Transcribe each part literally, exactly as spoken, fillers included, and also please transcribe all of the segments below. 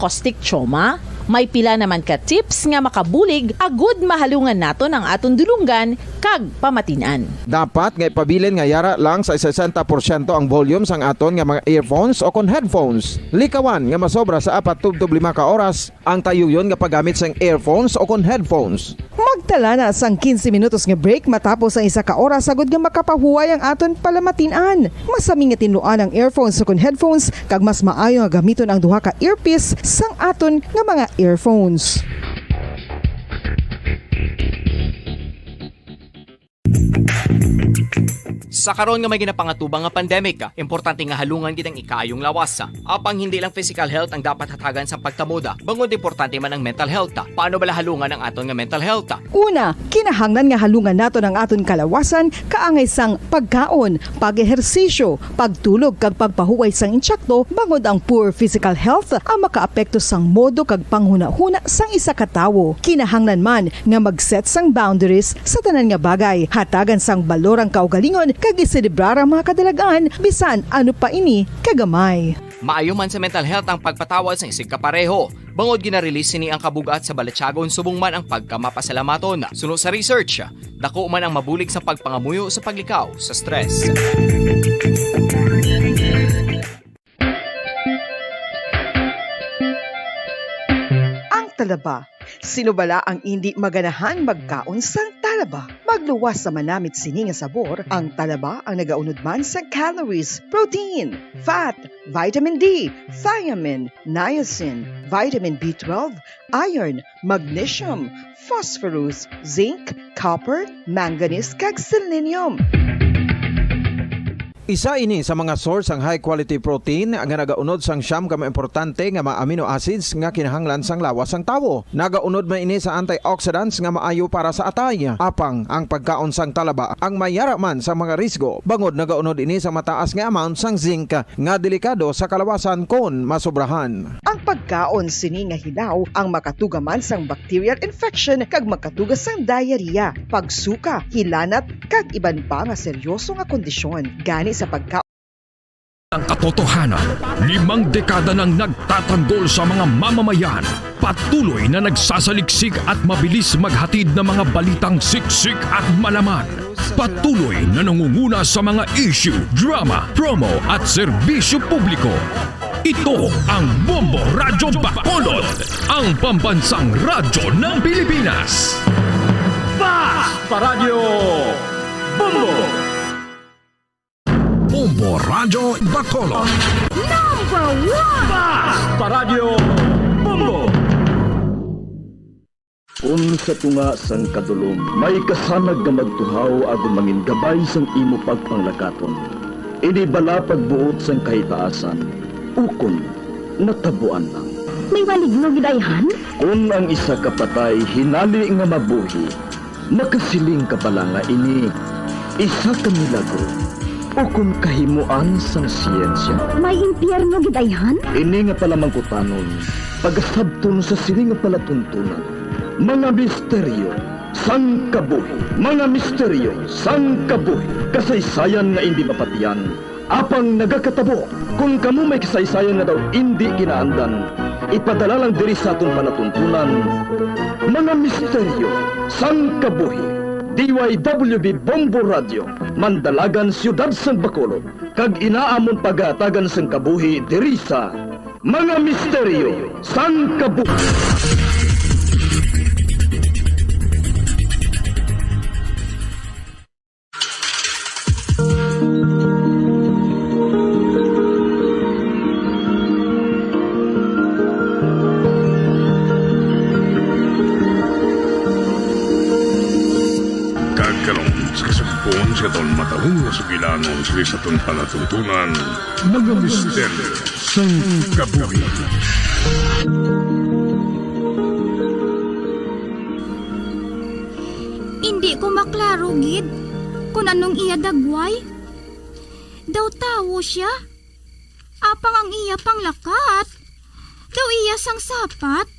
osteochoma? May pila naman ka tips nga makabulig agud mahalungan naton ang aton dulonggan kag pamatin-an. Dapat nga ipabilin nga yara lang sa sesenta porsyento ang volume sang aton nga mga earphones o kon headphones. Likawan nga masobra sa apat tubtob lima ka oras ang tayuyon nga paggamit sang earphones o kon headphones. Magtala na sang quince minutos nga break matapos ang isa ka oras, agud nga makapahuway ang aton palamatin-an. Masami nga tinluan ang earphones o kon headphones, kag mas maayo nga gamiton ang duha ka earpiece sang aton nga mga earphones. Sa karon nga may ginapangatubang nga pandemic, importante nga halungan gid ang ikaayong lawas. Apang hindi lang physical health ang dapat hatagan sa pagkamoda, bangod importante man ang mental health. Paano bala halungan ang aton nga mental health? Una, kinahanglan nga halungan naton ang aton kalawasan kaangay sang pagkaon, pag-ehersisyo, pagtulog kag pagpahuway sang insakto, bangod ang poor physical health ang makaapekto sang modo kag panghunahuna sang isa ka tawo. Kinahanglan man nga mag-set sang boundaries sa tanan nga bagay, hatagan sang balor ang kaugalingon kag iselebrar ang mga kadalag-an, bisan ano pa ini kagamay. Maayo man sa mental health ang pagpatawad sang isigkapareho, bangod gina-release sini ang kabug-at sa balatyagon subong man ang pagkamapasalamaton. Suno sa research, dako man ang mabulig sa pagpangamuyo sa paglikaw sa stress. Ang talaba. Sino bala ang indi maganahan magkaon sang talaba? Magluwas sa manamit sini nga sabor, ang talaba ang nagaunod man sang calories, protein, fat, vitamin D, thiamine, niacin, vitamin B twelve, iron, magnesium, phosphorus, zinc, copper, manganese, kag selenium. Isa ini sa mga source sang high quality protein nga nagaunod sang siyam ka mga importante nga mga amino acids nga kinahanglan sang lawas sang tawo. Nagaunod man ini sa antioxidants nga maayo para sa atay. Apang ang pagkaon sang talaba ang mayara man sa mga risgo, bangod nagaunod ini sa mataas nga amount sang zinc nga delikado sa kalawasan kon masobrahan. Ang pagkaon sini nga hilaw ang makatuga man sang bacterial infection kag makatuga sang diarrhea, pagsuka, hilanat, kag iban pa nga seryoso nga kondisyon. Gani sa pagka- Ang katotohanan, limang dekada nang nagtatanggol sa mga mamamayan. Patuloy na nagsasaliksik at mabilis maghatid ng mga balitang siksik at malaman. Patuloy na nangunguna sa mga issue, drama, promo at serbisyo publiko. Ito ang Bombo Radyo Bacolod, ang pambansang radyo ng Pilipinas. Basta Radyo Bombo! Bombo Radyo Bacolod. Number one! Basta Radyo Bombo! Kon sa tunga sang kadulom may kasanag nga magtuhaw agod mangin gabay sang imo pagpanglakaton, ini bala pagbuot sang kahitaasan, ukon natabuan lang? May maligno gid ayhan? Kon ang isa ka patay hinali nga mabuhi, makasiling ka bala nga ini isa ka milagro ukon kahimoan sang siyensya? May impyerno gid ayhan? Ini nga palamangkutanon pagasabton sa sini nga palatuntunan. Mga misteryo sang kabuhi. Mga misteryo sang kabuhi. Kasaysayan nga indi mapatian, apang nagakatabo. Kon kamo may kasaysayan nga daw indi kinaandan, ipadala lang diri sa aton palatuntunan. Mga misteryo sang kabuhi. D Y W B Bombo Radio, Mandalagan, Siyudad sang Bacolod, kag inaamon pagahatagan sang kabuhi diri sa Mga Misteryo sang Kabuhi. Kag karon, sa kasugpon sa aton matahong nga sugilanon sa aton palatuntunan, Mga Misteryo sang Kabuhi. Indi ko maklaro gid kon anong iya dagway. Daw tawo sia, apang ang iya panglakat daw iya sang sapat.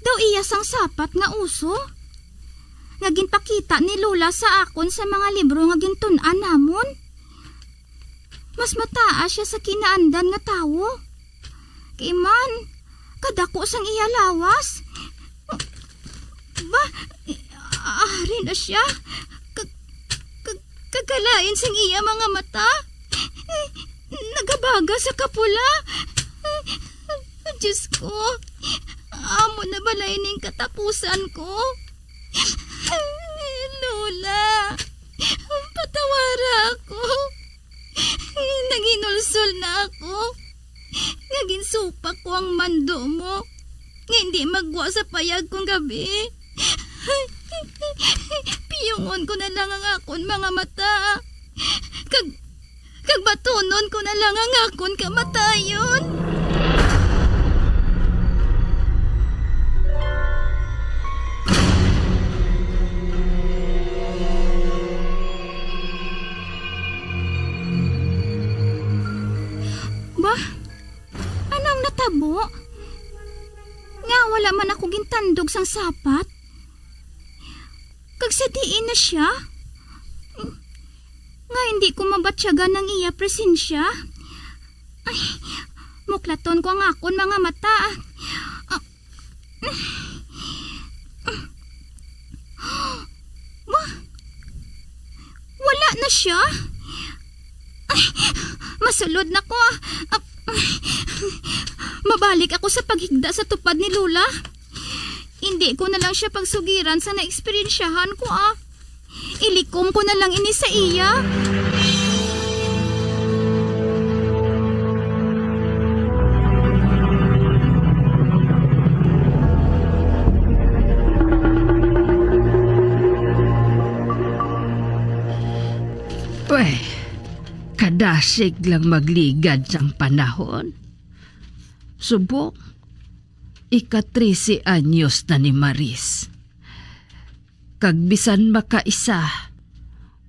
Daw iya sang sapat nga uso nga ginpakita ni Lola sa akon sa mga libro nga gintun-an namon. Mas mataas sia sa kinaandan nga tawo. Kay man, kadako sang iya lawas. Ba, ari na sia. Kag, kag, kagalain sing iya mga mata. Nagabaga sa kapula. Diyos ko, amo na bala ining katapusan ko. Lola, patawara ako. Naghinulsol na ako nga ginsupak ko ang mando mo nga hindi magwa sa payag kong gabi. Piyungon ko na lang ang akon mga mata. Kag, kag batunon ko na lang ang akon kamatayon. Ba? Anong natabo? Nga wala man ako gintandog sang sapat? Kag sa diin na sia? Nga hindi ko mabatyagan ang iya presensya? Ay, muklaton ko ang akon mga mata. Ah, Wa-, wala na sia. Ay, masulod na ko, ah. Ah, mabalik ako sa paghigda sa tupad ni Lola. Hindi ko na lang sia pagsugiran sa naeksperyensyahan ko, ah. Ilikom ko na lang ini sa iya. Uy, kadasig lang magligad sang panahon. Subong, ika-trese anyos na ni Maris. Kag bisan makaisa,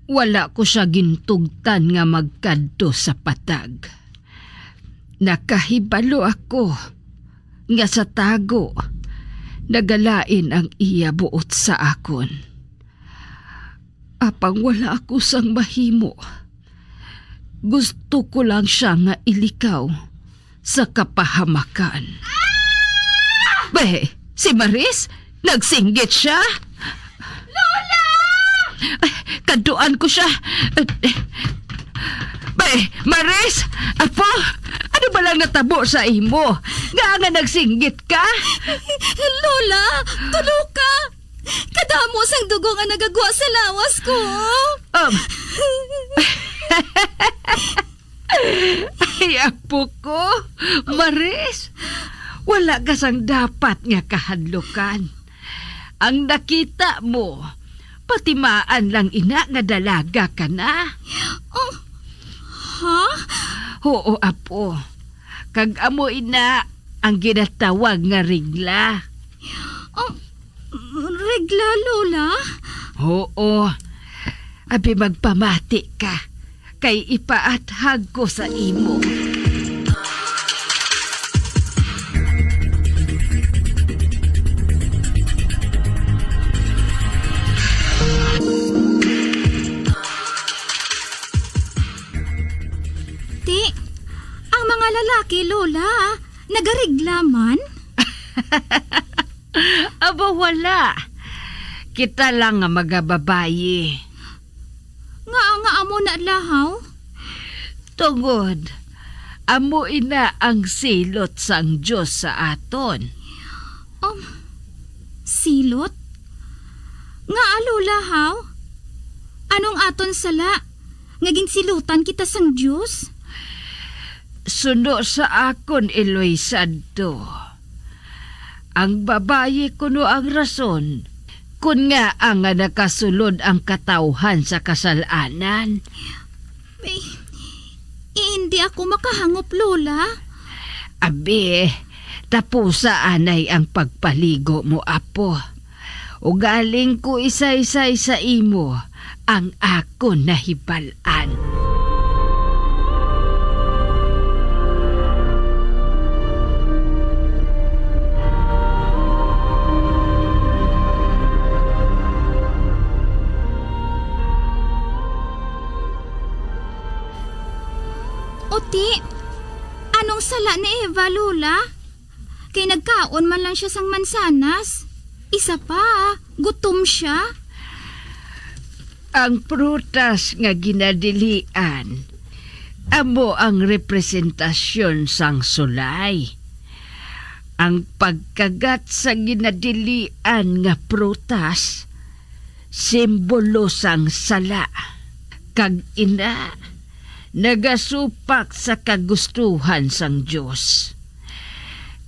wala ko sia gintugtan nga magkadto sa patag. Nakahibalo ako nga sa tago, nagalain ang iya buot sa akon. Apang wala ako sang mahimo. Gusto ko lang sia nga ilikaw sa kapahamakan. Be, si Maris, nagsinggit sia. Lola! Ay, kaduan ko sia. Be, Maris, apo, ano ba lang natabo sa imo? Nga nga nagsinggit ka? Lola, tulo ka! Kadamo sang dugo nga nagagwa sa lawas ko. Um. Ay, apo ko, Maris, wala ka sang dapat nga kahadlukan. Ang nakita mo, patimaan lang ina nga dalaga ka na. Oh, ha? Oo, apo. Kag amo ina ang ginatawag nga regla. Oh, regla, Lola? Oo. Abi, magpamati ka, kay ipaathag ko sa imo. Ti, ang mga lalaki, Lola, nagaregla man? Aba, wala. Kita lang nga mga babayi. Nga, nga amo na lahaw? Tungod, amo ina ang silot sang Dios sa aton. Um, silot? Nga, Lola, haw? Anong aton sala nga ginsilutan kita sang Dios? Suno sa akon, Iloy Santo, ang babayi kuno ang rason kon ngaa nga nakasulod ang katawhan sa kasal-anan. Ay, hindi ako makahangop, Lola. Abi, tapusa anay ang pagpaligo mo, apo. Ugaling ko isaysay sa imo ang akon nahibal-an. Oti, anong sala ni Eva, Lola? Kay nagkaon man lang siya sang mansanas. Isa pa, gutom siya. Ang prutas nga ginadilian amo ang representasyon sang sulay. Ang pagkagat sa ginadilian nga prutas, simbolo sang sala, kag ina, nagasupak sa kagustuhan sang Dios.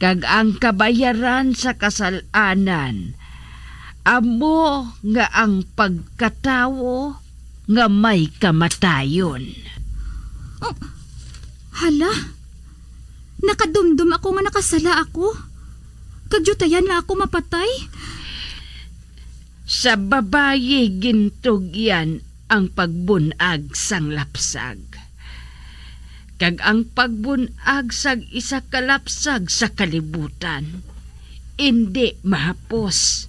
Kag ang kabayaran sa kasal-anan amo nga ang pagkatawo nga may kamatayon. Oh, hala, nakadumdom ako nga nakasala ako, kag diutayan na ako mapatay. Sa babayi gintugyan ang pagbun-ag sang lapsag, kag ang pagbun-ag sang isa ka lapsag sa kalibutan indi mahapos.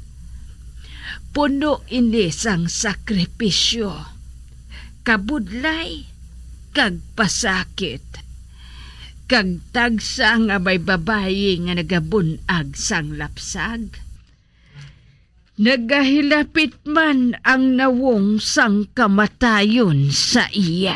Puno ini sang sakripisyo, kabudlay, kag pasakit. Kag tagsa nga may babayi nga nagabun-ag sang lapsag, nagahilapit man ang nawong sang kamatayon sa iya.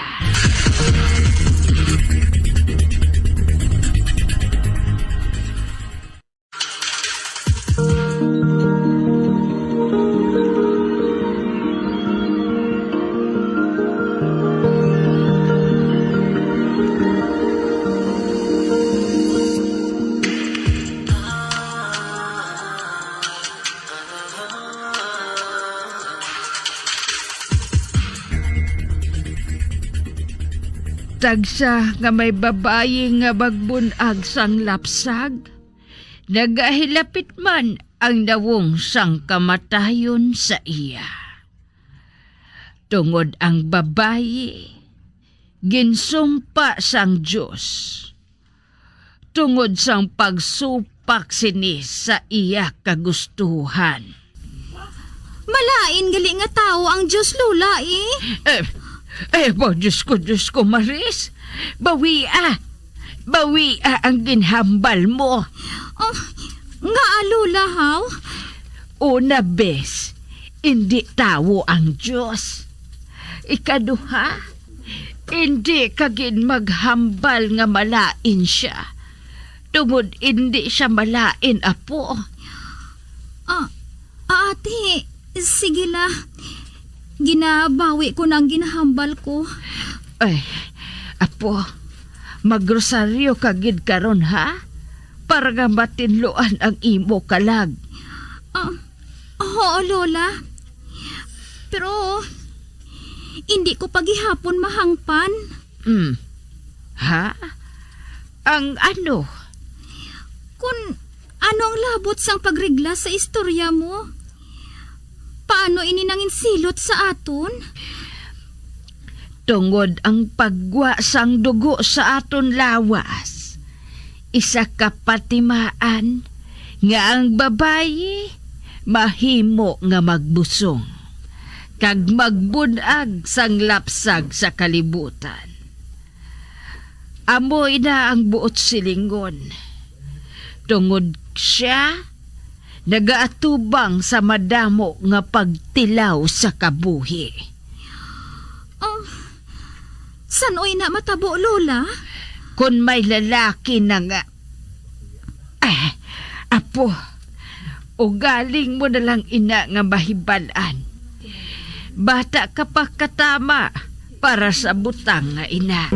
Tagsa nga may babayi nga magbun-ag sang lapsag, nagahilapit man ang nawong sang kamatayon sa iya. Tungod ang babayi ginsumpa sang Dios, tungod sang pagsupak sini sa iya kagustuhan. Malain gali nga tawo ang Dios, Lola, eh. Eh, eh, ba, Diyos ko, Diyos ko, Maris. Bawia. Bawia ang ginhambal mo. Oh, ngaa, Lola, haw? Una, bes, indi tawo ang Dios. Ikaduha, indi ka gid maghambal nga malain sia, tungod indi sia malain, apo. Ah, ah, ate, sige la. Ginabawi ko na ang ginahambal ko. Ay, apo, magrosaryo ka gid karon, ha? Para nga matinluan ang imo kalag. Ah, oo, Lola. Pero, hindi ko pa gihapon mahangpan. Hmm. Ha? Ang ano? Kun ano ang labot sang pagregla sa istorya mo? Paano ini nanginsilot sa aton? Tungod ang paggwa sang dugo sa aton lawas, isa ka patimaan nga ang babayi mahimo nga magbusong kag magbun-ag sang lapsag sa kalibutan. Amo ina ang buot silingon, tungod sia nagaatubang sa madamo nga pagtilaw sa kabuhi. Oh, san-o ina matabo, Lola? Kon may lalaki na nga, ah, apo, ugaling mo na lang ina nga mahibal-an. Bata ka pa katama para sa butang nga ina.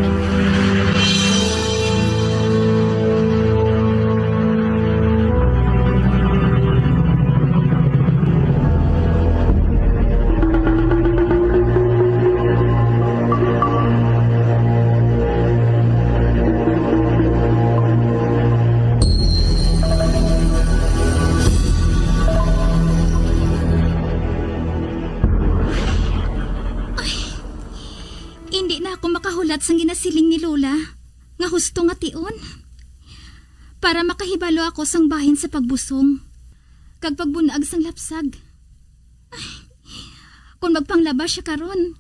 Ay, hindi na ako makahulat sang ginasiling ni Lola nga husto nga tion, para makahibalo ako sang bahin sa pagbusong kag pagbunag sang lapsag. Ay, kung magpanglaba sia karon,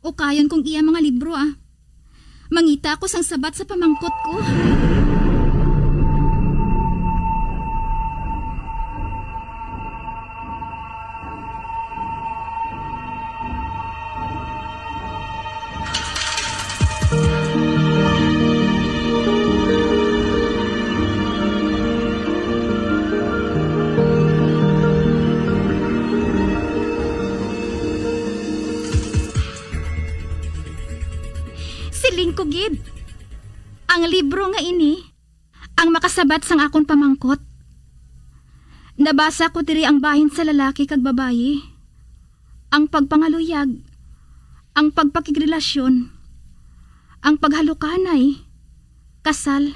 ukayon kong iya mga libro, ah. Mangita ako sang sabat sa pamangkot ko. Libro nga ini ang makasabat sang akon pamangkot. Nabasa ko diri ang bahin sa lalaki kag babayi, ang pagpangaluyag, ang pagpakigrelasyon, ang paghalukanay, kasal,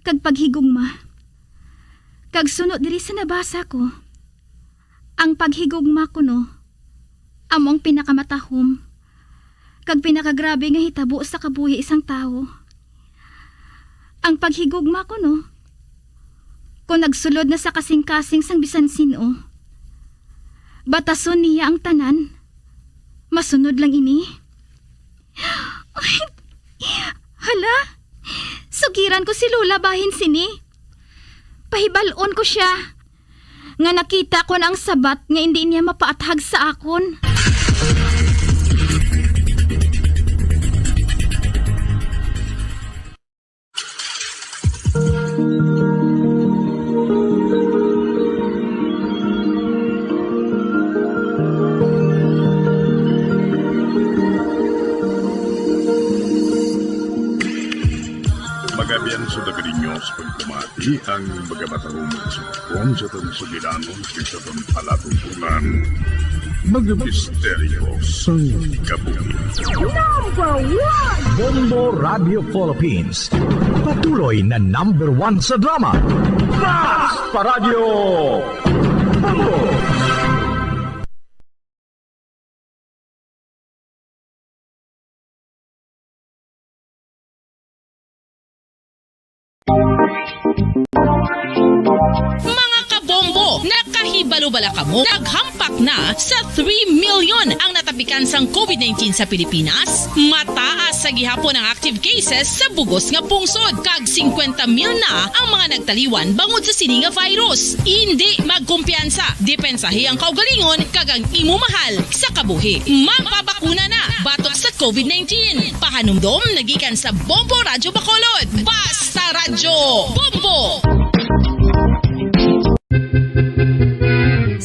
kag paghigugma. Kag suno diri sa nabasa ko, ang paghigugma kuno amo ang pinakamatahom kag pinakagrabe nga hitabo sa kabuhi sang tawo. Ang paghigugma kuno, kung nagsulod na sa kasing-kasing sang bisan sin-o, batason niya ang tanan. Masunod lang ini. Ay, hala, sugiran ko si Lola bahin sini. Pahibal-on ko sia nga nakita ko na ang sabat nga indi niya mapaathag sa akon. Magabian sa daga ninyo sa pagpamati ang magamatarong mga sumukon sa atong sugilanon kag sa atong palatumbonan. Mga misteryo sang kabuhi. Number one! Bombo Radio Philippines. Patuloy na number one sa drama. Basta Radyo Bombo! Mga kabombo, nakahibalo bala kamo? Naghampak na sa three million ang natapikan sang covid nineteen sa Pilipinas. Mataas sa gihapon ang active cases sa bugos nga pungsod, kag singkwenta mil na ang mga nagtaliwan bangod sa sini nga virus. Indi magkumpiyansa, depensahi ang kaugalingon kag ang imo mahal sa kabuhi. Magpabakuna na batok sa covid nineteen. Pahanumdom na gikan sa Bombo Radyo Bacolod. Basta Radyo Bombo!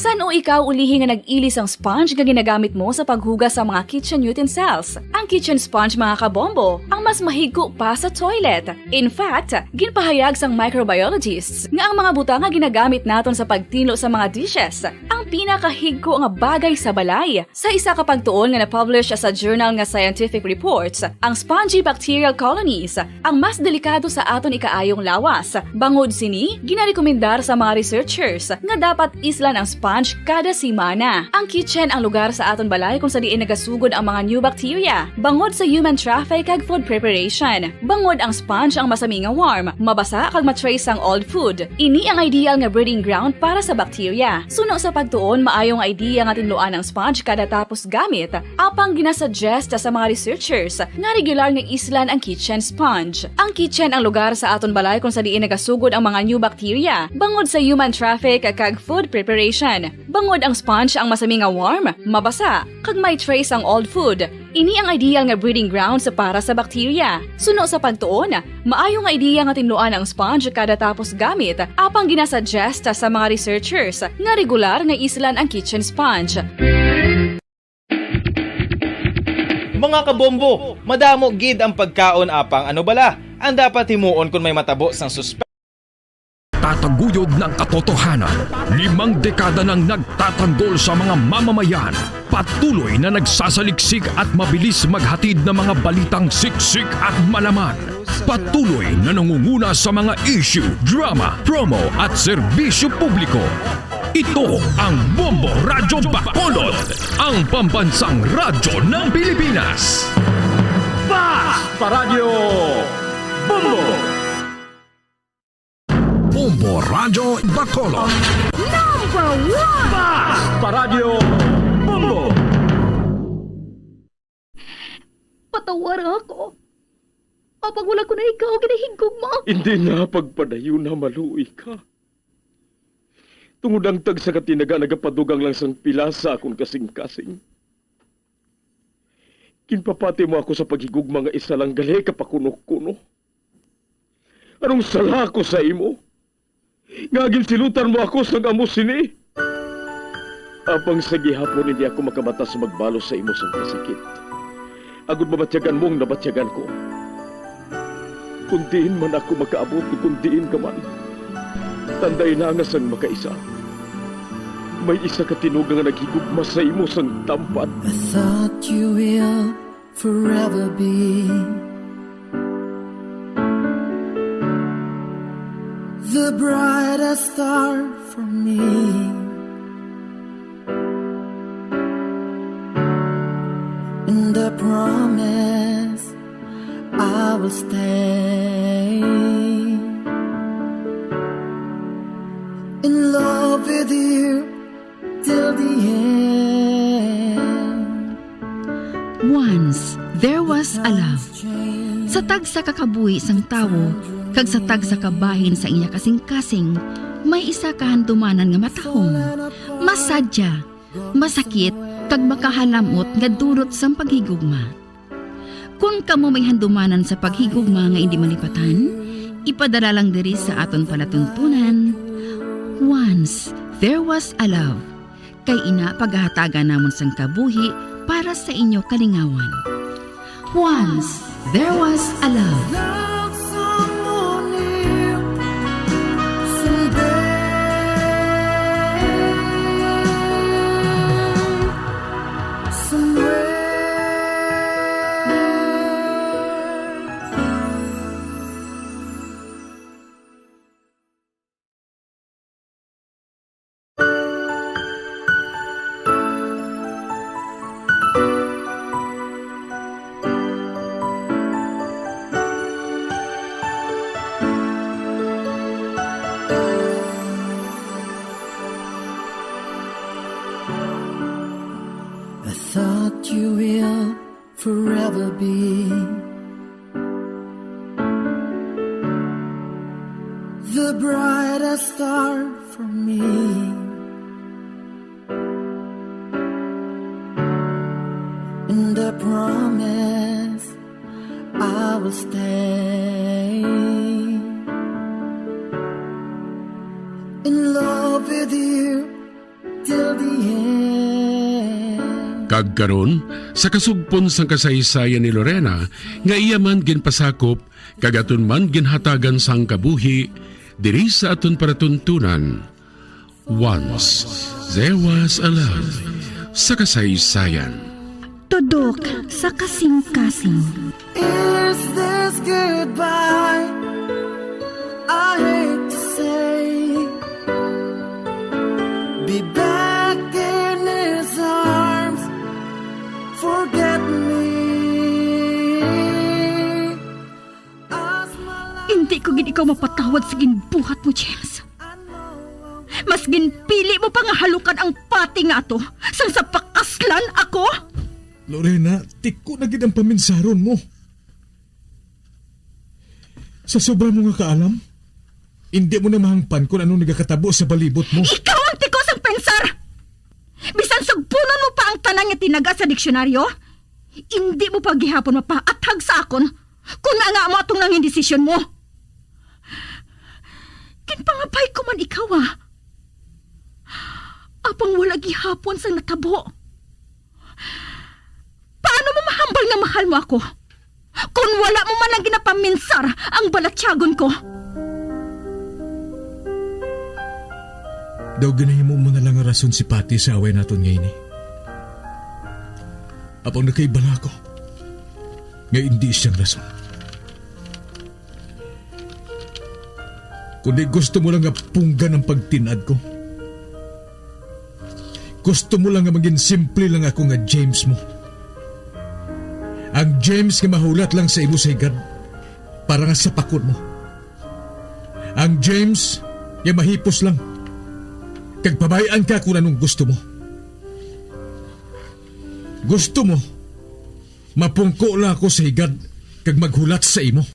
San-o ikaw ulihi nga nag-ili sang sponge nga ginagamit mo sa paghugas sa mga kitchen utensils? Ang kitchen sponge, mga kabombo, ang mas mahigko pa sa toilet. In fact, ginpahayag sang microbiologists nga ang mga butang nga ginagamit naton sa pagtinlo sa mga dishes ang pinakahigko nga bagay sa balay. Sa isa ka pagtuon nga na-publish sa journal nga Scientific Reports, ang spongy bacterial colonies ang mas delikado sa aton ikaayong lawas. Bangod sini, ginarekomendar sa mga researchers nga dapat islan ang sponge kada semana. Ang kitchen ang lugar sa aton balay kung sa diin nagasugod ang mga new bacteria, bangod sa human traffic kag food preparation. Bangod ang sponge ang masami nga warm, mabasa kag ma-trace ang old food. Ini ang ideal nga breeding ground para sa bacteria. Suno sa pagtuon, maayo nga idea nga tinluan ang sponge kada tapos gamit. Apang ginasuggest sa mga researchers nga regular nga islan ang kitchen sponge. Ang kitchen ang lugar sa aton balay kung sa diin nagasugod ang mga new bacteria, bangod sa human traffic kag food preparation. Bangod ang sponge ang masami nga warm, mabasa, kag may trace ang old food. Ini ang ideal nga breeding grounds para sa bacteria. Suno sa pagtuon, maayo nga idea nga tinluan ang sponge kada tapos gamit, apang ginasuggest sa mga researchers nga regular nga islan ang kitchen sponge. Mga kabombo, madamo gid ang pagkaon, apang ano bala ang dapat himuon kon may matabo sang suspek? Tataguyod ng katotohanan. Limang dekada nang nagtatanggol sa mga mamamayan. Patuloy na nagsasaliksik at mabilis maghatid ng mga balitang siksik at malaman. Patuloy na nangunguna sa mga issue, drama, promo at serbisyo publiko. Ito ang Bombo Radyo Bacolod, ang pambansang radyo ng Pilipinas. Basta Radyo Bombo! Bombo Radyo Bacolod. Number one! Basta Radyo Bombo! Patawara ako. Apang wala ko na ikaw ginahigugma. Hindi na pagpadayon na maluoy ka. Tungod ang tagsa ka tinaga nagapadugang lang sang pila sa akon kasing-kasing. Ginpapati mo ako sa paghigugma nga isa lang gali ka pakuno-kuno. Anong sala ko sa imo? Nga ginsilutan mo ako sang amo sini? Apang sa gihapon hindi ako makabata sa magbalos sa imo sang kasakit, agod mabatyagan mo ang nabatyagan ko. Kon diin man ako makaabot, o kon diin ka man, tandayna nga sang makaisa, may isa ka tinuga nga naghigugma sa imo sang tampad. I thought you will forever be the brightest star for me. And I promise I will stay in love with you till the end. Once there was a love. Sa tagsa ka kabuhi sang tawo kag sa tagsa ka bahin sang iya kasingkasing, may isa ka handumanan nga matahom, masadya, masakit, kag makahalam-ot nga dulot sang paghigugma. Kon kamo may handumanan sa paghigugma nga indi malipatan, ipadala lang diri sa aton palatuntunan, Once There Was a Love. Kay ina, pagahatagan namon sang kabuhi para sa inyo kalingawan. Once There Was a Love. Love someone new someday. Somewhere. I thought you will forever be the brightest star for me. And I promise I will stay in love with you till the end. Kag karon, sa kasugpon sang kasaysayan ni Lorena, nga iya man ginpasakop, kag aton man ginhatagan sang kabuhi, diri sa aton palatuntunan, Once There Was a Love, sa kasaysayan. Tudok sa kasingkasing. Is this goodbye? I hate to say. Be back in his arms. Forget me. Hindi ko gid ikaw mapatawad sa ginbuhat mo, James. Mas ginpili mo pa nga halukan ang pati nga ato sang sa pakaslan ako. Lorena, tiko na gid ang paminsaron mo. Sa sobra mo nga kaalam, hindi mo na mahangpan kung ano nagakatabo sa palibot mo. Ikaw ang tiko sang pensar! Bisan sugpunon mo pa ang tanan nga tinaga sa diksyonaryo, hindi mo pa gihapon mapaathag sa akon kon ano amo atong nangin desisyon mo. Ginpangabay ko man ikaw, ah. Apang wala gihapon sang natabo. Paano mo mahambal nga mahal mo ako? Kon wala mo man lang ginapaminsar ang balatyagon ko. Daw ginahimo mo na lang nga rason si Patty sa away naton nga ini. Apang nakahibalo ako nga indi siyang rason. Kundi gusto mo lang nga punggan ang pagtinad ko. Gusto mo lang nga maging simple lang ako nga James mo. Ang James nga mahulat lang sa imo sa higad para nga sa pakon mo. Ang James nga mahipos lang kag pabay-an ka kung anong gusto mo. Gusto mo, mapungko lang ako sa higad kag maghulat sa imo.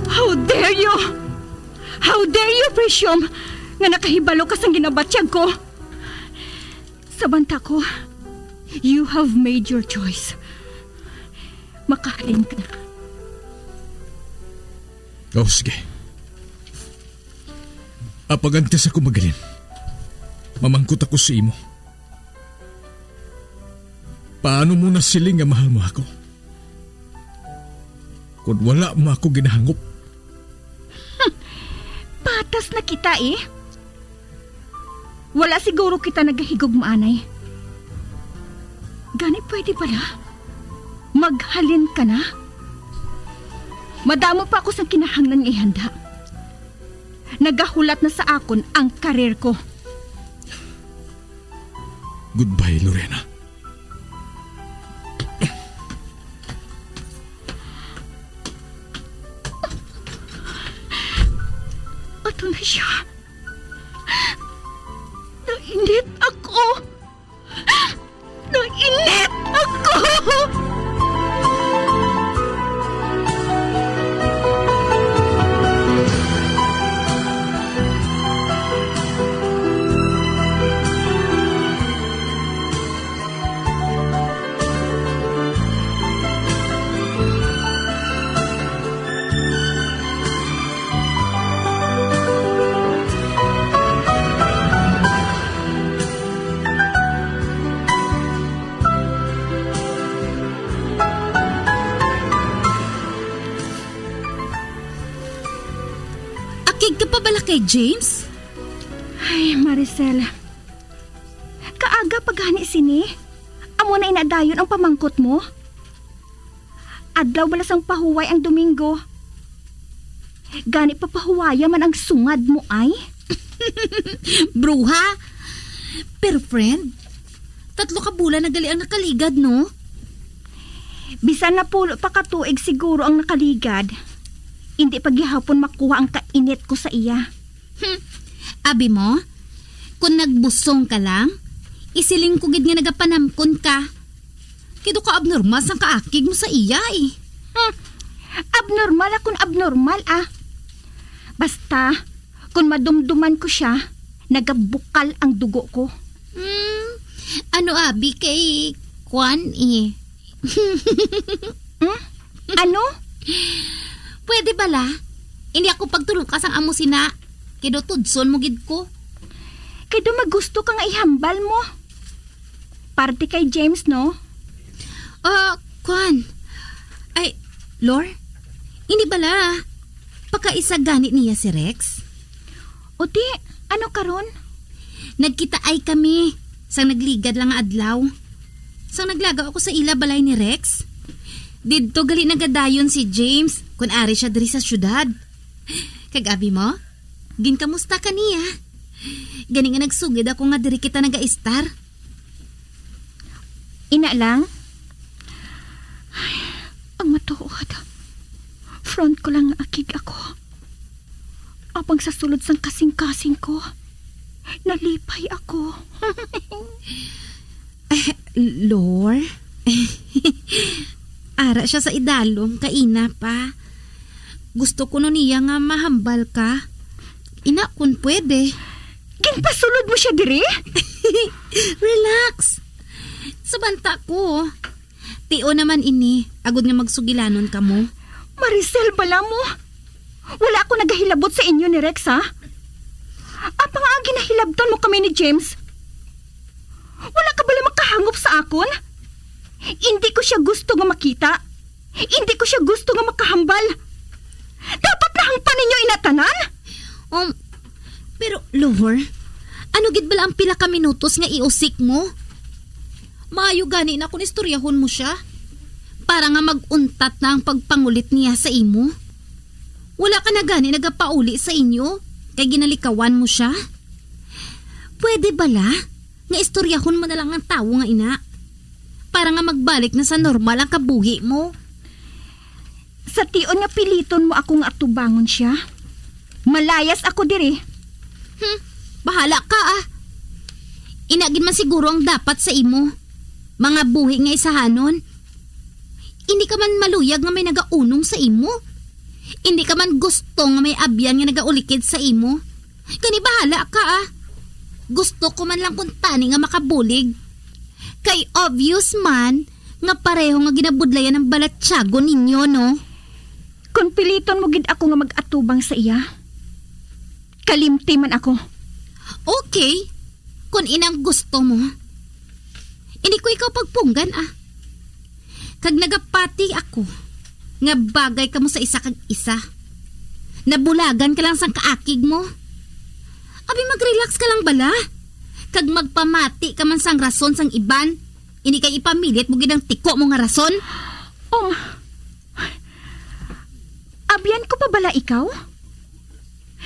How dare you? How dare you presume nga nakahibalo ka sang ginabatyag ko? Sa banta ko, you have made your choice. Makahalin ka na. Oh, sige. Apang antes ako maghalin, mamangkot ako sa imo. Paano mo nasiling nga mahal mo ako? Kon wala mo ako ginahangop Nakita, eh. Wala siguro kita nagahigugmaanay. Gani, pwede bala? Maghalin ka na? Madamo pa ako sang kinahanglan nga ihanda. Nagahulat na sa akon ang karir ko. Goodbye, Lorena. Ato na siya. Nainit ako. Nainit ako. Akig ka pa bala kay James? Ay, Maricel. Kaaga pa gani sini? Amo na ina dayon ang pamangkot mo? Adlaw bala sang pahuway ang Domingo. Gani papahuwaya man ang sungad mo ay? Bruha! Pero friend, tatlo ka bulan na gali ang nakaligad, no? Bisan napulo pa ka tuig siguro ang nakaligad, indi pa gihapon makuha ang kainit ko sa iya. Hmm. Abi mo, kung nagbusong ka lang, isiling ko gid nga nagapanamkon ka. Kay daw ka abnormal sang kaakig mo sa iya, eh. Hmm. Abnormal akon abnormal, ah. Basta, kung madumduman ko siya, nagabukal ang dugo ko. Hmm, ano abi kay kwan, eh. Hmm? Ano? Pwede bala? Hindi ako pagtulok ka sang amo sina. Kay daw tudson mo gid ko. Kay daw magusto ka nga ihambal mo. Parte kay James, no? Ah, kwan. Ay, Lor, hindi bala pakaisa gani niya si Rex? O di, ano karon? Nagkitaay kami sang nagligad lang nga adlaw. Sang naglagaw ako sa ila balay ni Rex, didto gali nagadayon si James kun ari siya diri sa syudad. Kag abi mo, ginkamusta ka niya. Gani nga nagsugid ako nga diri kita nagaistar. Ina lang? Ay, ang matuod. Front ko lang nga akig ako. Apang sa sulod sang kasing-kasing ko, nalipay ako. Eh, Lor? Ara siya sa idalom, kaina pa. Gusto ko no niya nga mahambal ka. Ina, kun pwede. Ginpasulod mo siya diri? Relax. Sa banta ko. Tio naman ini, agod nga magsugilanon kamo. Maricel, bala mo? Wala ako nagahilabot sa inyo ni Rex, ha? Apa nga ang ginahilabtan mo kami ni James? Wala ka bala makahangop sa akon? Hindi ko siya gusto nga makita. Hindi ko siya gusto nga makahambal. Dapat nahangpan ninyo ina tanan? Um, pero, Lor, ano gid bala ang pila ka minutos nga iusik mo? Maayo gani na kung istoryahon mo siya. Para nga mag-untat na ang pagpangulit niya sa imo. Wala ka na gani nagapauli sa inyo, kay ginalikawan mo siya? Pwede bala nga istoryahon mo na lang ang tawo nga ina, para nga magbalik na sa normal ang kabuhi mo? Sa tion nga piliton mo ako nga atubangon siya, malayas ako diri. Hmm, bahala ka, ah. Ina gid man siguro ang dapat sa imo. Mga buhi nga isahanon. Hindi ka man maluyag nga may nagaunong sa imo. Hindi ka man gusto nga may abyan nga nagaulikid sa imo. Kani bahala ka, ah. Gusto ko man lang kung tani nga makabulig. Kay obvious man nga pareho nga ginabudlayan ang balatyagon ninyo, no? Kung piliton mo gid ako nga mag-atubang sa iya, kalimti man ako. Okay, kung inang gusto mo. Hindi ko ikaw pagpunggan, ah. Kag nagapati ako nga bagay kamo sa isa kag isa. Nabulagan ka lang sang kaakig mo. Abi, mag-relax ka lang bala. Kag magpamati ka man sang rason sang iban, ini kay ipamilit mo gid ang tiko mo nga rason. Um, abyan ko pa bala ikaw?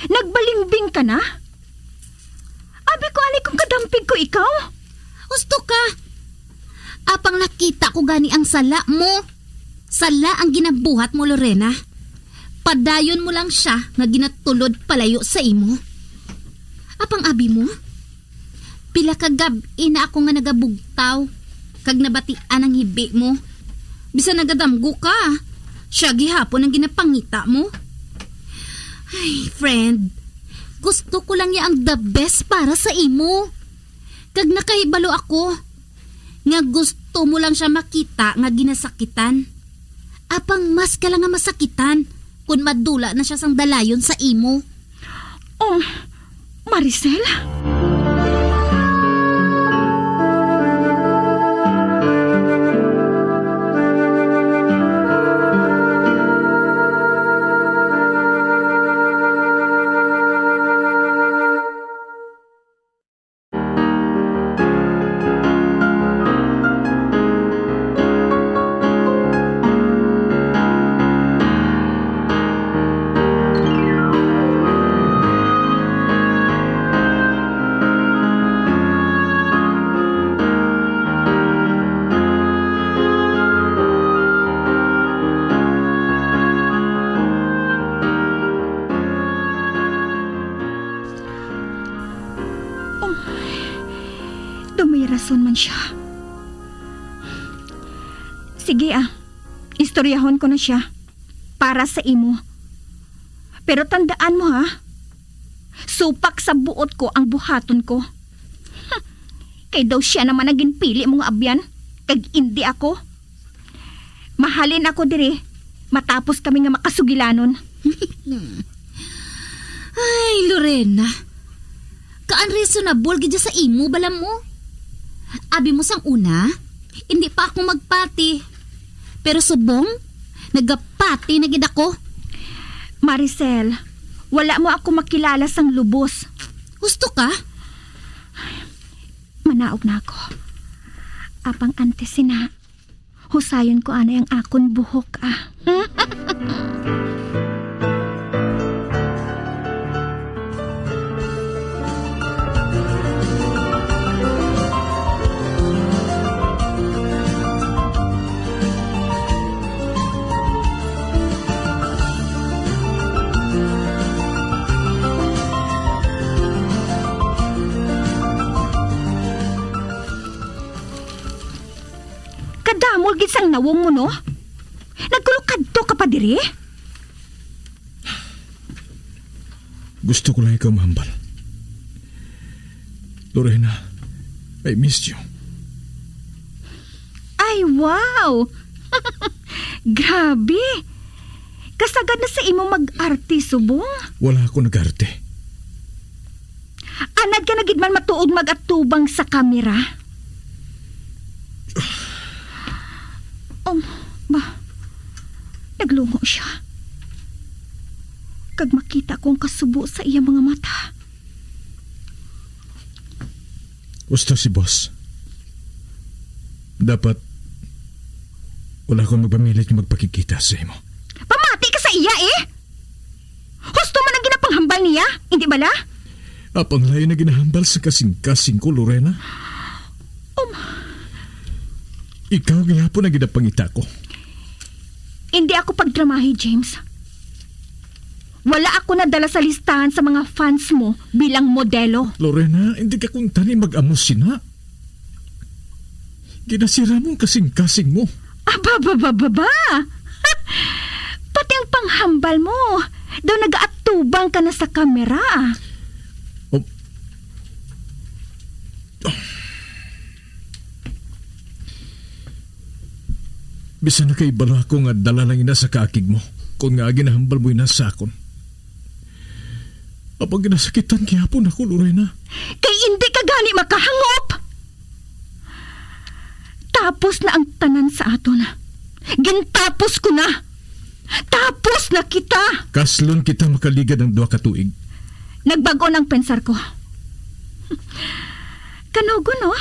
Nagbalingbing ka na? Abi ko, anay kung kadampig ko ikaw? Husto ka. Apang nakita ko gani ang sala mo. Sala ang ginabuhat mo, Lorena. Padayon mo lang sia nga ginatulod palayo sa imo. Apang abi mo, pila ka gab-i na ako nga nagabugtaw, kag nabatian ang hibi mo. Bisan nagadamgo ka, sia gihapon ang ginapangita mo. Ay, friend, gusto ko lang ya ang the best para sa imo. Kag nakahibalo ako nga gusto mo lang sia makita nga ginasakitan. Apang mas ka lang nga masakitan kon madula na sia sang dalayon sa imo. Oh, Maricel? Oh, daw may rason man sia. Sige, ah. Istoryahon ko na sia para sa imo. Pero tandaan mo, ha? Supak sa buot ko ang buhaton ko. Kay daw sia naman ang ginpili mo nga abyan, kag indi ako. Mahalin ako diri, matapos kami nga makasugilanon. Ay, Lorena. Ka-unreasonable gid sa imo, bala mo. Abi mo sang una, indi pa ako magpati. Pero subong, nagapati na gid ako. Maricel, wala mo ako makilala sang lubos. Husto ka? Manaog na ako. Apang antes sina, husayon ko anay ang akon buhok, ah. Kadamo gid sang nawong mo, no? Nagkulukadto ka pa diri? Gusto ko lang ikaw mahambal. Lorena, I missed you. Ay, wow! Grabe! Kasagad na sa imo mag-arte, subong. Wala ako nag-arte. Anad ka na gid man matuod mag-atubang sa kamera. Um, ba, naglungo siya. Kag makita ko ang kasubo sa iya mga mata. Gusto si boss. Dapat wala akong magpamilit nga magpakigkita sa imo. Pamati ka sa iya, eh! Husto man ang ginapanghambal niya, hindi bala? Apang lain na ginahambal sa kasing-kasing ko, Lorena. Um. Ikaw gihapon ang ginapangita ko. Hindi ako pagdramahi, James. Wala ako nadala sa listahan sa mga fans mo bilang modelo. Lorena, hindi ka kuntani mag-amo sina. Ginasira mo ang kasing-kasing mo. Aba, ba, ba, ba, ba? Pati ang panghambal mo, daw nagaatubang ka na sa kamera. Oh. Bisan nakahibalo ako nga dala lang ina sa kaakig mo, kon nga ginahambal mo ina sa akon. Apang ginasakitan gihapon ako, Lorena. Kay indi ka gani makahangop! Tapos na ang tanan sa aton. Gintapos ko na. Tapos na kita. Kaslon kita makaligad ang duha ka tuig. Nagbag-o na ang pensar ko. Kanugon, no?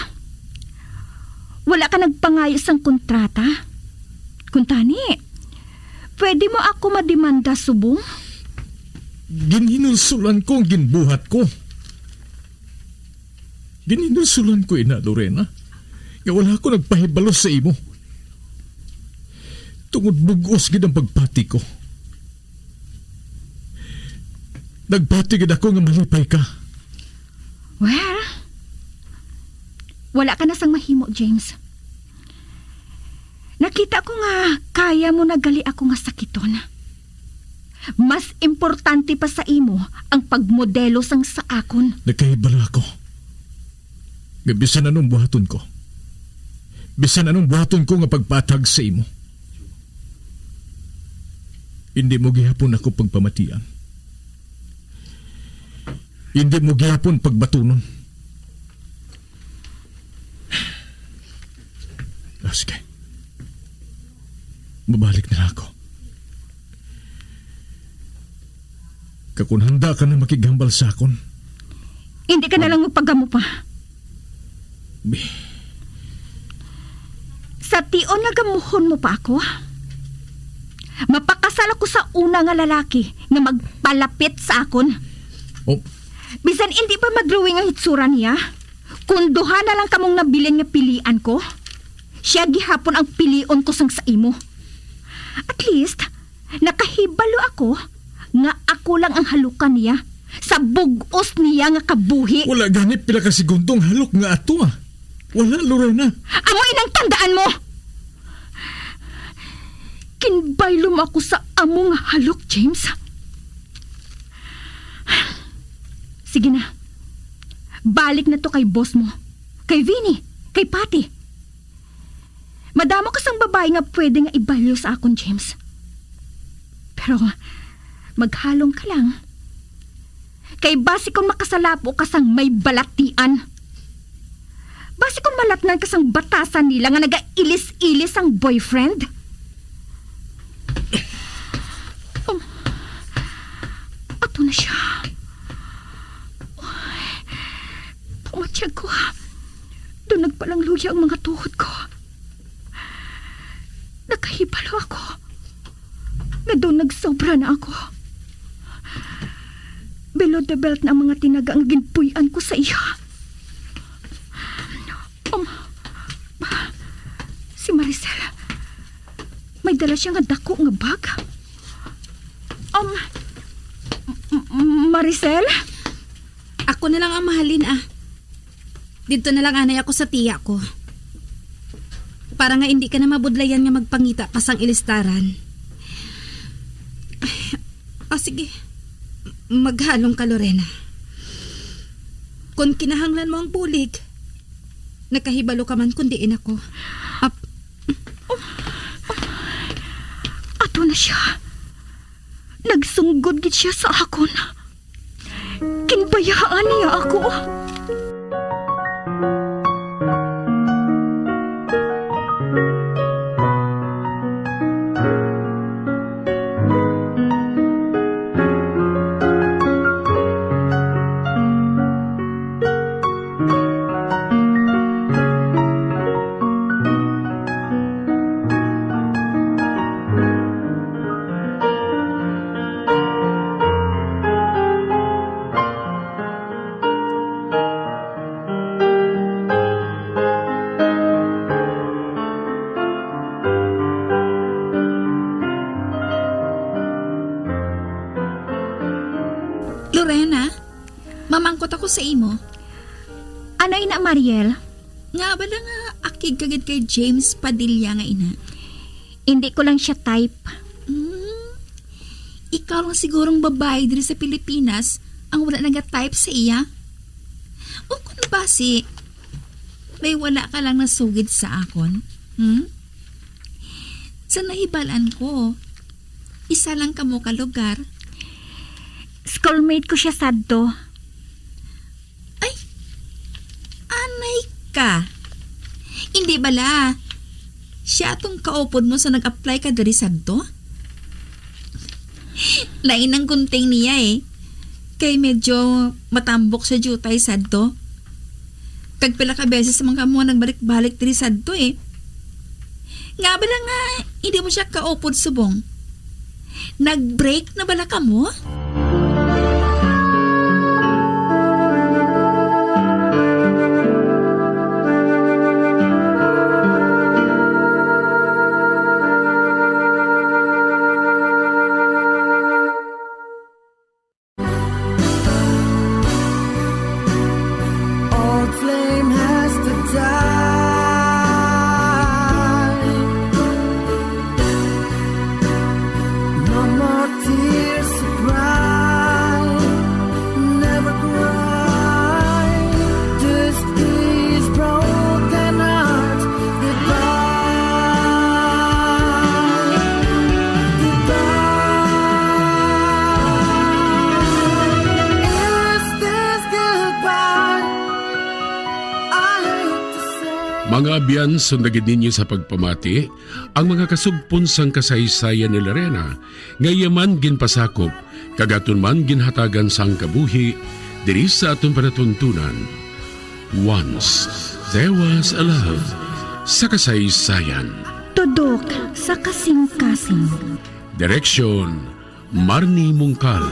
Wala ka nagpangayo sang kontrata? Kuntani, pwede mo ako mademanda subong? Ginhinulsulan ko ang ginbuhat ko. Ginhinulsulan ko ina, Lorena, nga wala ako nagpahibalo sa imo. Tungod bug-os gid ang pagpati ko. Nagpati gid ako nga malipay ka. Well, wala ka na sang mahimo, James. Nakita ko nga kaya mo na gali ako nga sakiton. Mas importante pa sa imo ang pagmodelo sang sa akon. Nakahibalo ako nga bisan anong buhaton ko, bisan anong buhaton ko nga pagpatag sa imo, hindi mo gihapon ako pagpamatian. Hindi mo gihapon pagbatunon. Ah, sige. Mabalik na lang ako. Kag kon handa ka na makighambal sa akon. Hindi ka na lang magpagamo pa. Bi- Sa tion nga gamuhon mo pa ako, mapakasal ako sa una nga lalaki nga magpalapit sa akon. Oh. Bisan hindi pa madrawing ang hitsura niya, kung duha na lang kamong nabilin nga pilian ko, siya gihapon ang pilion ko sang sa imo. At least, nakahibalo ako nga ako lang ang halukan niya sa bug-os niya nga kabuhi. Wala gani pila ka segundo ang halok nga ato, ah. Wala, Lorena. Amo inang tandaan mo. Kinbaylo mo ako sa amo nga halok, James. Sige na. Balik na to kay boss mo. Kay Vinny. Kay Patty. Madamo ka sang babayi nga pwede nga ibalyo sa akon, James. Pero maghalong ka lang. Kay basi kon makasalapo ka sang may balatian. Basi kon malatnan ka sang batasan nila nga nagailis-ilis sang boyfriend. Um, ato na siya. Uy, pamatyag ko. Daw nagpalangluya ang mga tuhod ko. Nakahibalo ako nga daw nagsobra na ako. Below the belt na ang mga tinaga nga ginpuy-an ko sa iya. Um, si Maricel, may dala siya nga dako nga bag. Um, M-, M-, Maricel? Ako na lang ang mahalin, ah. Didto na lang anay ako sa tiya ko. Para nga indi ka na mabudlayan nga magpangita pa sang ilistaran. Ah, sige. Maghalong ka, Lorena. Kon kinahanglan mo ang bulig, nakahibalo ka man kon diin ako. Ap- Ato na siya. Nagsunggod gid siya sa akon. Ginbayaan niya ako. Lorena, mamangkot ako sa imo. Ano ina, Mariel? Nga bala nga akig ka gid kay James Padilla nga ina? Hindi ko lang siya type. Hmm, ikaw lang sigurong babae diri sa Pilipinas ang wala naga-type sa iya. O kung basi, may wala ka lang nasugid sa akon? Hmm? Sa nahibalan ko, isa lang kamo ka lugar. Schoolmate ko siya sadto. Ay, anay ka. Hindi bala, siya tong kaupod mo sa nag-apply ka diri sadto? Lain ang gunting niya eh. Kay medyo matambok sa diutay sadto. Kag pila ka beses man kamo nagbalik-balik diri sadto, eh. Nga bala nga hindi mo siya kaupod subong? Nag-break na bala kamo? Old flame has to die. No more tears of pride. Never cry. This is broken heart. Goodbye. Goodbye. Is this goodbye? I hate to say. Mga abyan, sundagid ninyo sa pagpamati ang mga kasugpon sang kasaysayan ni Lorena, nga iya man ginpasakop, kag aton man ginhatagan sang kabuhi diri sa aton panatuntunan. Once There Was a Love sa kasaysayan. Tudok sa kasing-kasing. Direksyon, Marnie Mungkal.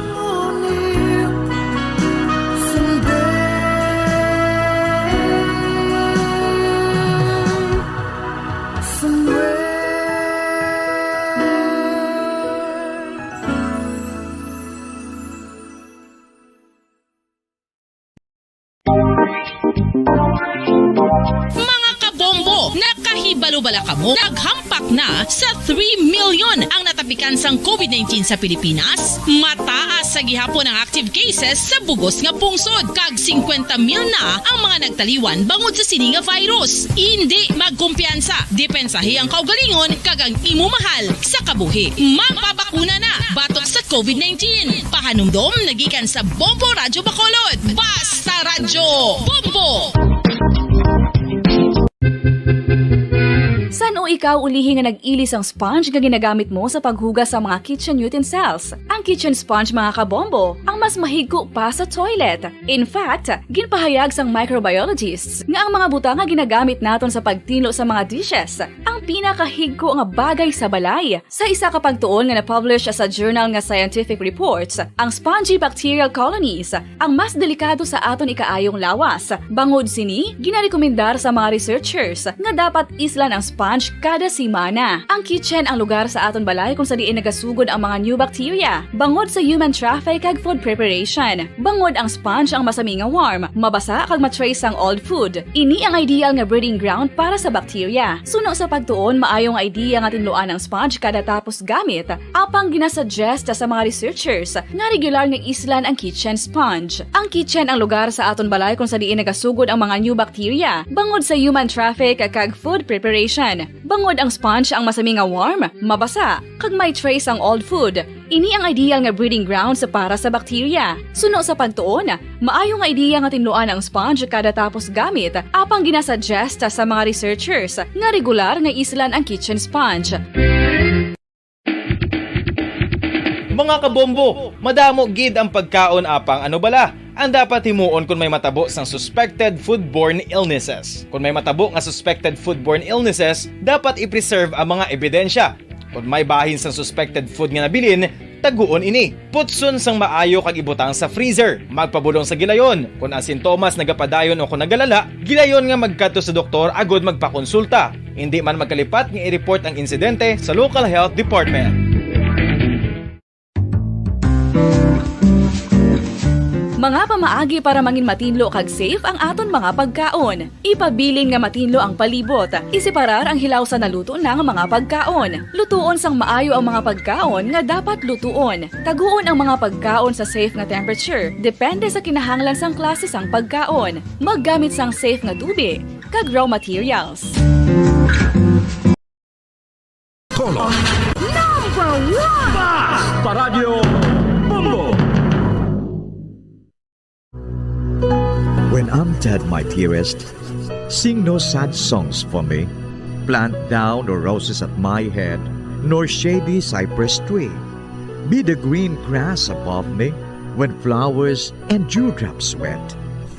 Mga kabombo, nakahibalo bala kamo? Naghampak na sa three million ang natapikan sang covid nineteen sa Pilipinas. Mataas sa gihapon ang active cases sa bugos nga pungsod, kag singkwenta mil na ang mga nagtaliwan bangod sa sini nga virus. Indi magkumpiyansa, depensahi ang kaugalingon kag ang imo mahal sa kabuhi. Magpabakuna na batok sa covid nineteen. Pahanumdom na gikan sa Bombo Radyo Bacolod. Basta Radyo Bombo! San-o ikaw ulihi nga nag-ili sang sponge nga ginagamit mo sa paghugas sa mga kitchen utensils? Ang kitchen sponge, mga kabombo, ang mas mahigko pa sa toilet. In fact, ginpahayag sang microbiologists nga ang mga butang nga ginagamit naton sa pagtinlo sa mga dishes ang pinakahigko nga bagay sa balay. Sa isa ka pagtuon nga na-publish sa journal nga Scientific Reports, ang spongy bacterial colonies ang mas delikado sa aton ikaayong lawas. Bangod sini, ginarekomendar sa mga researchers nga dapat islan ang sponge kada semana. Ang kitchen ang lugar sa aton balay kung sa diin nagasugod ang mga new bacteria, bangod sa human traffic kag food preparation. Bangod ang sponge ang masami nga warm, mabasa kag ma-trace sang old food. Ini ang ideal nga breeding ground para sa bacteria. Suno sa pagtuon, maayo nga idea nga tinluan ang sponge kada tapos gamit, apang ginasuggest sa mga researchers nga regular nga islan ang kitchen sponge. Ang kitchen ang lugar sa aton balay kung sa diin nagasugod ang mga new bacteria, bangod sa human traffic kag food preparation. Bangod ang sponge ang masami nga warm, mabasa, kag may trace ang old food, ini ang ideal nga breeding grounds para sa bacteria. Suno sa pagtuon, maayo nga idea nga tinluan ang sponge kada tapos gamit, apang ginasuggest sa mga researchers nga regular nga islan ang kitchen sponge. Mga kabombo, madamo gid ang pagkaon, apang ano bala ang dapat himuon kon may matabo sang suspected foodborne illnesses? Kon may matabo nga suspected foodborne illnesses, dapat i-preserve ang mga ebidensya. Kon may bahin sang suspected food nga nabilin, taguon ini. Putson sang maayo kag ibutang sa freezer. Magpabulong sa gilayon. Kon ang sintomas nagapadayon o kon nagalala, gilayon nga magkadto sa doktor agud magpakonsulta. Indi man magkalipat nga i-report ang insidente sa local health department. Mga pamaagi para mangin matinlo kag safe ang aton mga pagkaon. Ipabilin nga matinlo ang palibot. Iseparar ang hilaw sa naluto na nga mga pagkaon. Lutuon sang maayo ang mga pagkaon nga dapat lutuon. Taguon ang mga pagkaon sa safe nga temperature, depende sa kinahanglan sang klase sang pagkaon. Maggamit sang safe nga tubig kag raw materials. Color. Number one! Basta Radyo Bombo! When I'm dead, my dearest, sing no sad songs for me. Plant thou no roses at my head, nor shady cypress tree. Be the green grass above me when flowers and dewdrops wet.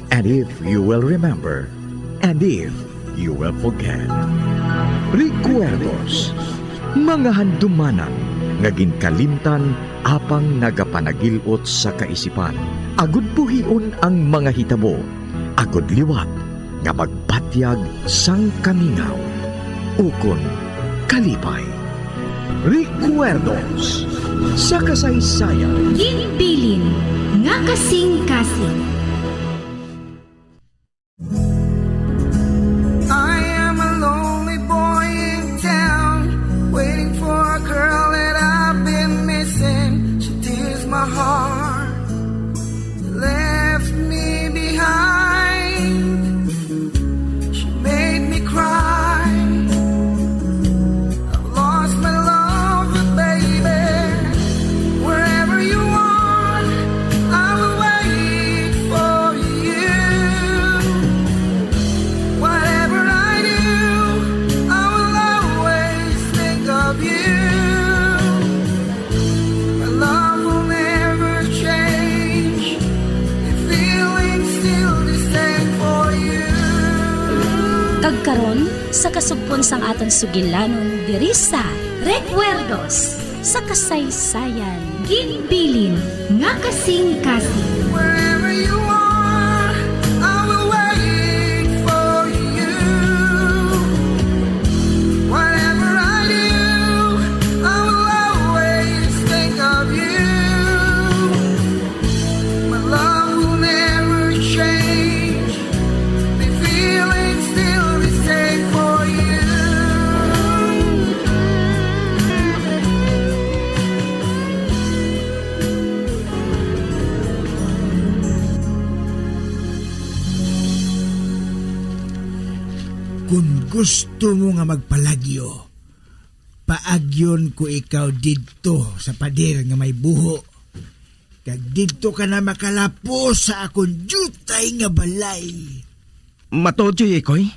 And if you will remember, And if you will forget. Recuerdos, mga handumanan nga ginkalimtan apang nagapanagil-ot sa kaisipan. Agud buhion ang mga hitabo, agud liwat nga magbatyag sang kamingaw ukon kalipay. Recuerdos sa kasaysayan. Ginbilin nga kasing-kasing. I am a lonely boy in town, waiting for a girl that I've been missing. She tears my heart, left me behind. She made me cry. I've lost my love, but baby, wherever you are, I will wait for you. Whatever I do, I will always think of you. My love will never change. The feeling's still the same for you. Kag karon, sa kasugpon sang aton sugilanon diri sa Recuerdos sa Kasaysayan, ginbilin nga kasing-kasing. Wherever you are, I will wait for you. Whatever I do, I will always think of you. My love will never change. The feeling's still the same for you. Kon gusto mo nga magpalagyo, paagyon ko ikaw didto sa pader nga may buho, kag didto ka na makalapos sa akon diutay nga balay. Matuod, Joy Ikoy?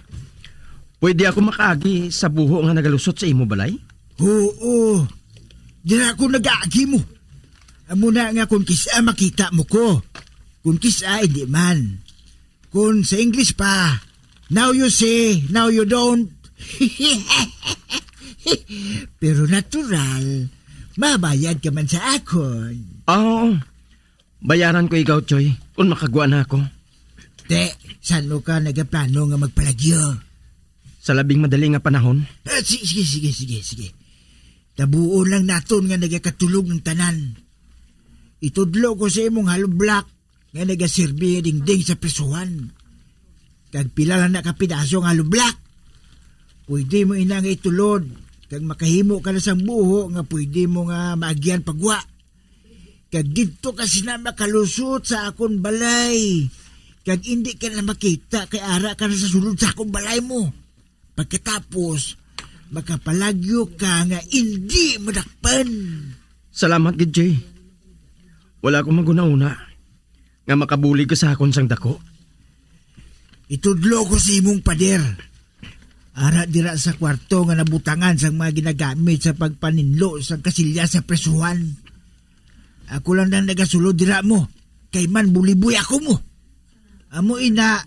Pwede ako makaagi sa buho nga nagalusot sa imo balay? Huo. Dira ako nagaagi mo. Amo na nga kon kis-a makita mo ko. Kon kis-a, hindi man. Kon sa English pa, "Now you see, now you don't." Pero natural, mabayad ka man sa akon. Ah, oo. Bayaran ko ikaw, Choy, kung makagwa na ako. Te, san-o ka nagaplano nga magpalagyo? Sa labing madali nga panahon. Ah, si-, sige, sige, sige, sige. Tabuon lang naton nga nagakatulog ang tanan. Itudlo ko sa imong hollow block nga nagaserbi nga dingding sa prisuhan. Kag pila lang na ka pidaso nga hollow block. Pwede mo ina nga itulod, kag makahimo ka na sang buho nga pwede mo nga maagyan pagwa. Kag didto ka sina makalusot sa akon balay, kag indi ka na makita, kay ara ka na sa sulod sa akon balay mo. Pagkatapos, makapalagyo ka nga indi madakpan. Salamat gid, Jay. Wala akong maghunahuna nga makabulig ka sa akon sang dako. Itudlo ko sa imong pader. Ara dira sa kwarto nga nabutangan sang mga ginagamit sa pagpaninlo sang kasilya sa presuhan. Ako lang nang nagasulod dira mo, kay man buliboy ako mo. Amo ina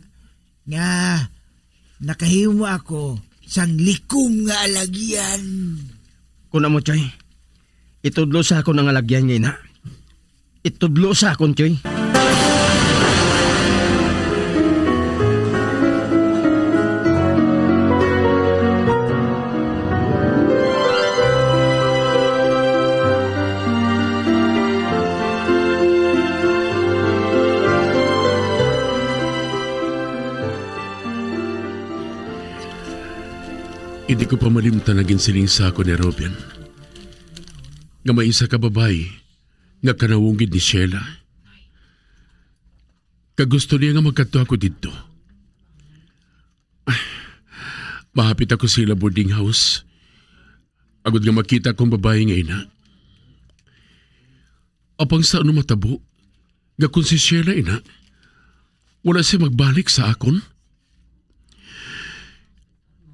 nga nakahimo ako sang likom nga alagyan. Kuna mo, Choy, itudlo sa akon ang alagyan nga ina. Itudlo sa akon, Choy. Hindi ko pa malimtan ang ginsiling sa akon ni Robin nga may isa ka babayi nga kanawong gid ni Sheila. Kag gusto niya nga magkadto ako didto. Mahapit ako sa ila boarding house, agod nga makita ko ang babayi nga ina. Apang sa ano matabo nga kon si Sheila ina, wala siya magbalik sa akon?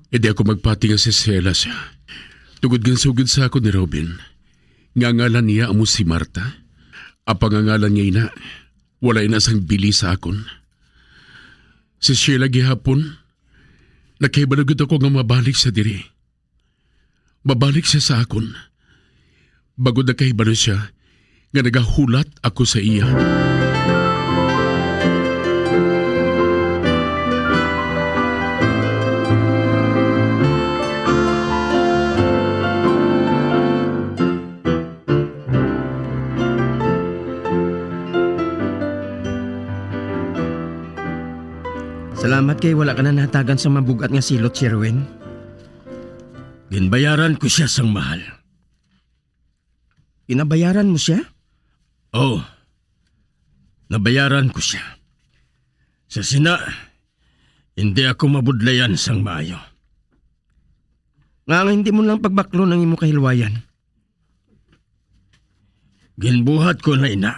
Indi ako magpati nga si Sheila siya. Tungod nga sugid sa akon ni Robin, nga ngalan niya amo si Marta, apang ang ngalan niya ina, wala ina sang bili sa akon. Si Sheila gihapon, Nakahibalo gid ako nga mabalik sa diri. Mabalik siya sa akon. Bangod nakahibalo siya nga nagahulat ako sa iya. Salamat kay wala ka na nahatagan sa mabug-at nga silot, Sherwin. Ginbayaran ko siya sang mahal. Ginabayaran mo siya? Oh, nabayaran ko siya. Sa sina, hindi ako mabudlayan sang maayo. Nga nga hindi mo lang pagbaklon ang imo kahilwayan. Ginbuhat ko na ina.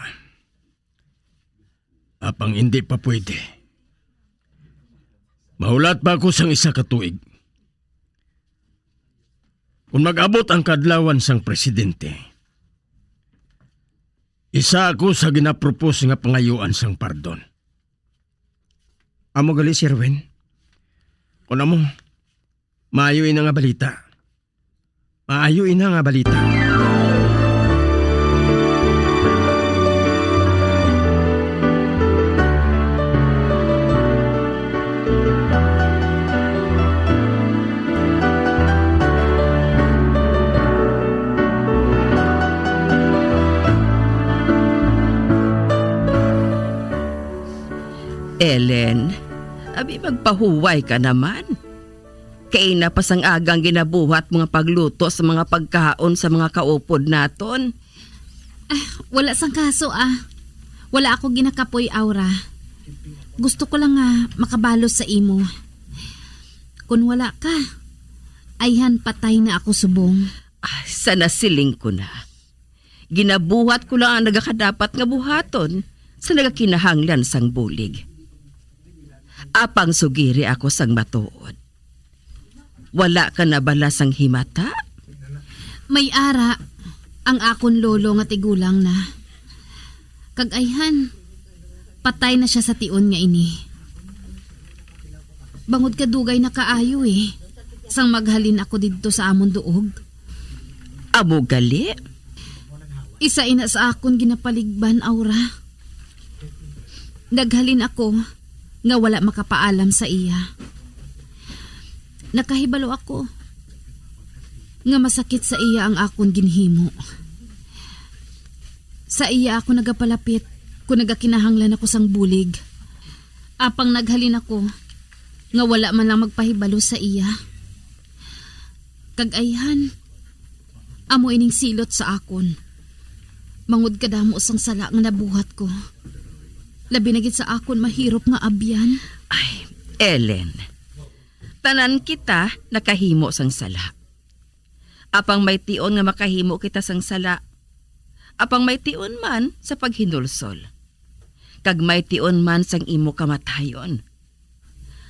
Apang hindi pa pwede. Mahulat pa ako sang isa ka tuig. Kung mag-abot ang kadlawan sang presidente, isa ako sa ginapropose nga pangayuan sang pardon. Amo gali, Sir Wen. Kung amo, maayo ina nga balita. Maayo ina nga balita. Ellen, abi, magpahuway ka naman. Kaina pa sang agang ginabuhat mo nga pagluto sa mga pagkaon sa mga kaupod naton. Ah, wala sang kaso, ah. Wala ako ginakapoy, Aura. Gusto ko lang nga makabalos sa imo. Kun wala ka, ayhan patay na ako subong. Ah, sa nasiling ko na. Ginabuhat ko lang ang nagakadapat nga buhaton sa nagakinahanglan sang bulig. Apang sugiri ako sang matuod. Wala ka na bala sang himata? May ara, ang akon lolo nga tigulang na. Kag ayhan, patay na sia sa tion nga ini. Bangod kadugay na kaayo, eh, sang maghalin ako didto sa amon duog. Amo gali? Isa ina sa akon ginapaligban, Aura. Naghalin ako nga wala makapaalam sa iya. Nakahibalo ako nga masakit sa iya ang akon ginhimo. Sa iya ako nagapalapit kon nagakinahanglan ako sang bulig. Apang naghalin ako nga wala man lang magpahibalo sa iya. Kag ayhan, amo ining silot sa akon. Bangod kadamo sang sala nga nabuhat ko. Labi na gid sa akon mahirop nga abyan. Ay, Ellen, tanan kita nakahimo sang sala. Apang may tion nga makahimo kita sang sala. Apang may tion man sa paghinulsol. Kag may tion man sang imo kamatayon.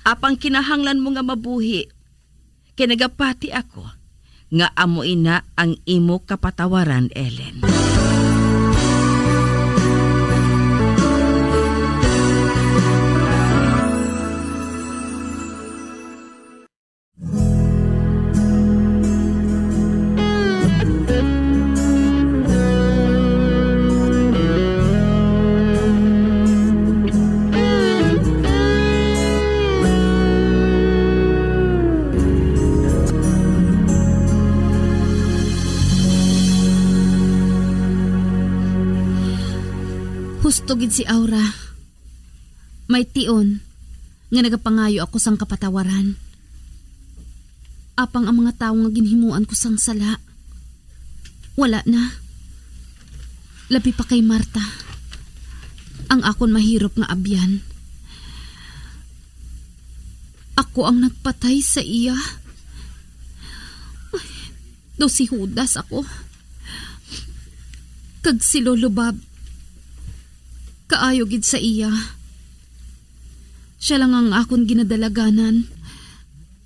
Apang kinahanglan mo nga mabuhi. Kay nagapati ako nga amo ina ang imo kapatawaran, Ellen. Husto gid si Aura. May tion nga nagapangayo ako sang kapatawaran. Apang ang mga tawo nga ginhimuan ko sang sala, wala na. Labi pa kay Marta, ang akon mahirop nga abyan. Ako ang nagpatay sa iya. Daw si Judas ako. Kag si Lolo Bob, kaayo gid sa iya. Sia lang ang akon ginadalaganan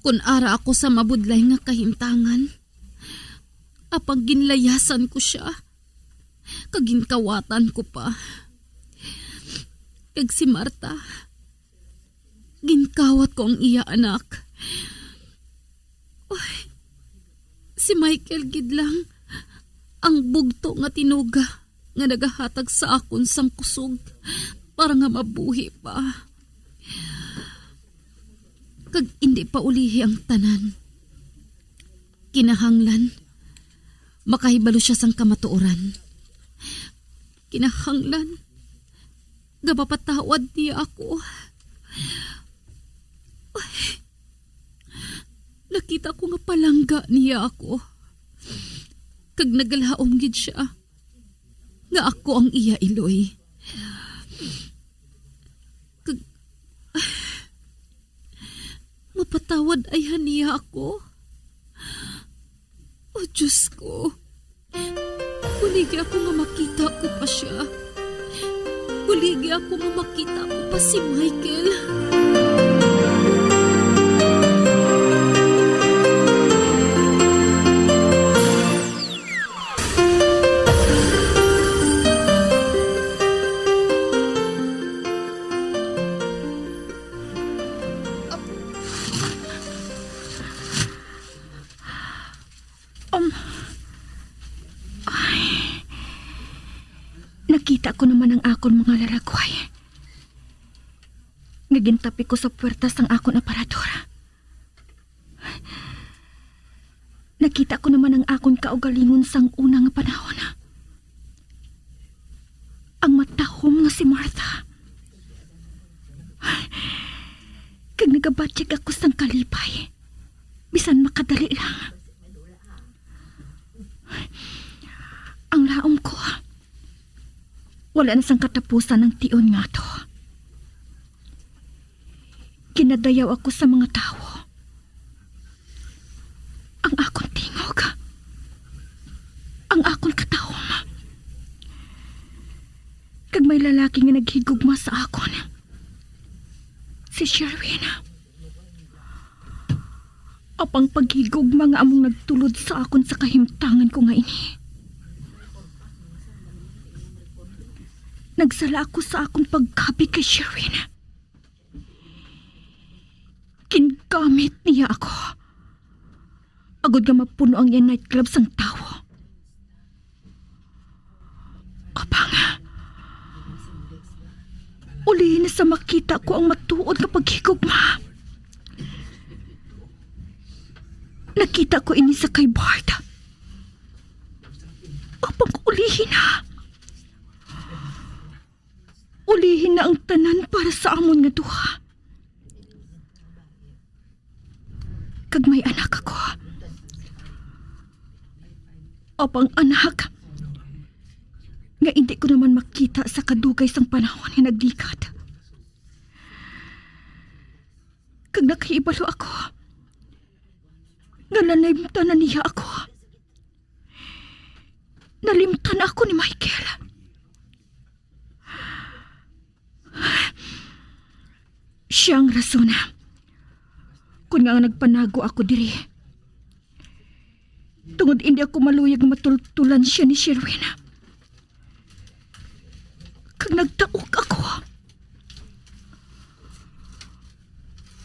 kon ara ako sa mabudlay nga kahimtangan. Apang ginlayasan ko sia, kag ginkawatan ko pa. Kag si Marta, ginkawat ko ang iya anak. Si Michael gid lang ang bugto nga tinuga nga nagahatag sa akon sang kusog para nga mabuhi pa. Kag indi pa ulihi ang tanan. Kinahanglan makahibalo sia sang kamatuoran. Kinahanglan nga mapatawad niya ako. Ay, nakita ko nga palangga niya ako. Kag nagalaom gid sia nga ako ang iya iloy. Kag mapatawad ayhan niya ako. O Diyos ko, huligi ako nga makita ko pa sia. Huligi ako nga makita ko pa si Michael. Um, ay, nakita ko naman ang akon mga laragway nga gintapi ko sa puwerta sang akon aparador. Nakita ko naman ang akon kaugalingon sang una nga panahon. Ang matahom nga si Martha. Kag nagabatyag ako sang kalipay, bisan makadali lang. Ang laom ko, wala na sang katapusan ang tion nga to. Ginadayaw ako sa mga tawo. Ang akon tingog, ang akon katahom. Kag may lalaki nga naghigugma sa akon. Si Sherwin. Apang paghigugma nga among nagtulod sa akon sa kahimtangan ko nga ini. Nagsala ako sa akon pagkabig kay Sherwin. Gingamit niya ako agod nga mapuno ang iya nightclub sang tawo. Apang, ulihi na sa makita ko ang matuod nga paghigugma. Nakita ko ini sa kay Bart. Apang ulihi na. Ulihi na ang tanan para sa amon nga duha. Kag may anak ako. Apang anak nga indi ko naman makita sa kadugay sang panahon nga naglikat. Kag nakahibalo ako nga nalimtan na niya ako. Nalimtan ako ni Michael. Siya ang rason kon nga nagpanago ako diri. Tungod indi ako maluyag nga matultulan siya ni Sherwin. Kag nagtaog ako.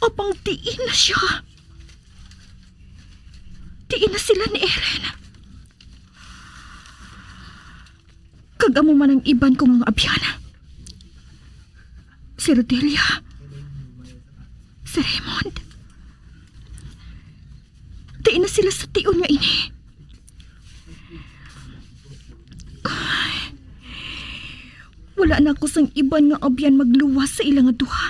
Apang diin na siya? Diin na sila ni Ellen? Kag amo man ang iban ko nga abyan. Si Rodelia. Si Raymond. Diin na sila sa tion nga ini? Ay, wala na ako sang iban nga abyan magluwas sa ila nga duha.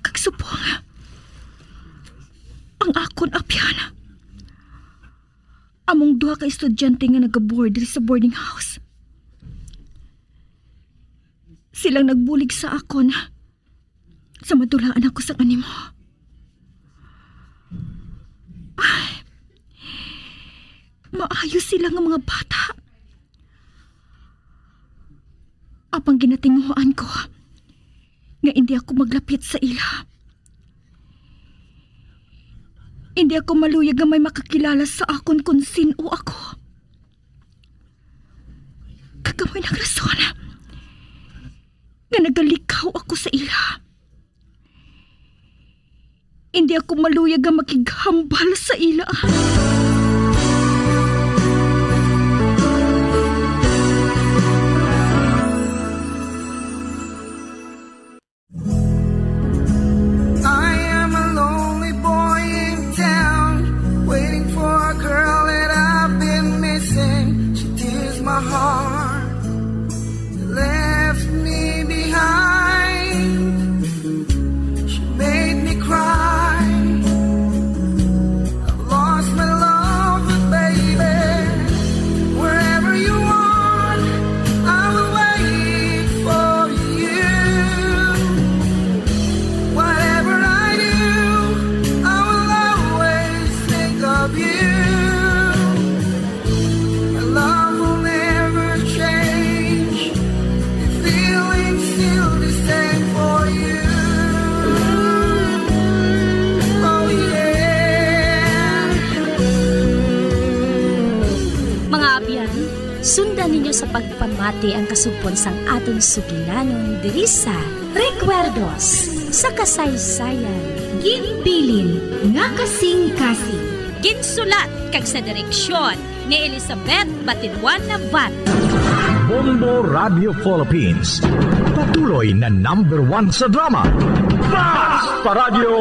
Kag subong, ang akon abyan, among duha ka estudyante nga nagaboard diri sa boarding house. Silang nagbulig sa akon sa madulaan ako sang animo. Ay, maayo sila nga mga bata. Apang ginatinguhaan ko nga indi ako maglapit sa ila. Indi ako maluyag nga may makakilala sa akon kon sin-o ako. Kag amo ang rason nga nagalikaw ako sa ila. Indi ako maluyag nga makighambal sa ila. I am a lonely boy in town, waiting for a girl that I've been missing. She tears my heart, left me behind. She made me cry. I've lost my love, but baby, wherever you are, I will wait for you. Whatever I do, I will always think of you. My love will never change. The feeling's still the same for you. Oh, yeah. Mga abyan, sundan ninyo sa pagpamati ang kasugpon sang aton sugilanon diri sa Recuerdos sa Kasaysayan. Ginbilin nga kasing-kasing. Ginsulat kag sa direksyon ni Elizabeth Batinwan Navarro. Bombo Radio Philippines, patuloy na number one sa drama. Basta Radyo!